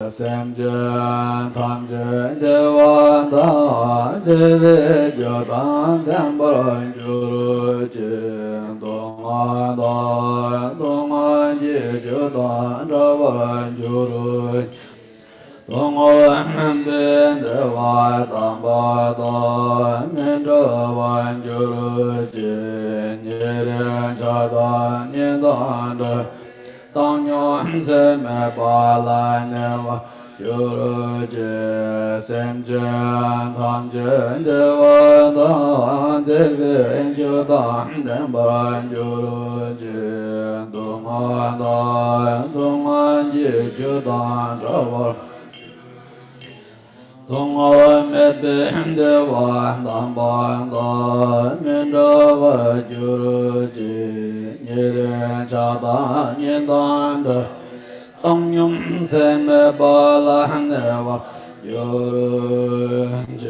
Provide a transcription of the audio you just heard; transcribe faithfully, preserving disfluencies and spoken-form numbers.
སེམས་ཅན་ཐམས་ཅད་བདེ་བ་དང་བདེ་བའི་རྒྱུ་དང་ལྡན་པར་གྱུར་ཅིག་སྡུག་བསྔལ་དང་སྡུག་བསྔལ་གྱི་རྒྱུ་དང་བྲལ་བར་གྱུར་ཅིག་སྡུག་བསྔལ་མུན་པའི་བདེ་བ་དམ་པ་དང་མི་འབྲལ་བར་གྱུར་ཅིག་ཉེ་རིང་ཆགས་སྡང་གཉིས་དང་བྲལ། བཏང་སྙོམས་ཚད་མེད་པ་ལ་གནས་པར་གྱུར་ཅིག་སེམས་ཅན་ཐམས་ཅད་བདེ་བ་དང་བདེ་བའི་རྒྱུ་དང་ལྡན་པར་གྱུར་ཅིག་སྡུག་བསྔལ་དང་སྡུག་བསྔལ་གྱི་རྒྱུ་དང་བྲལ་བར། སྡུག་བསྔལ་མེད་པའི་བདེ་བ་དམ་པ་དང་མི་འབྲལ་བར་གྱུར་ཅིག་ཉེ་རིང་ཆགས་སྡང་གཉིས་དང་བྲལ། བཏང་སྙོམས་ཚད་མེད་པ་ལ་གནས་པར་གྱུར་ཅིག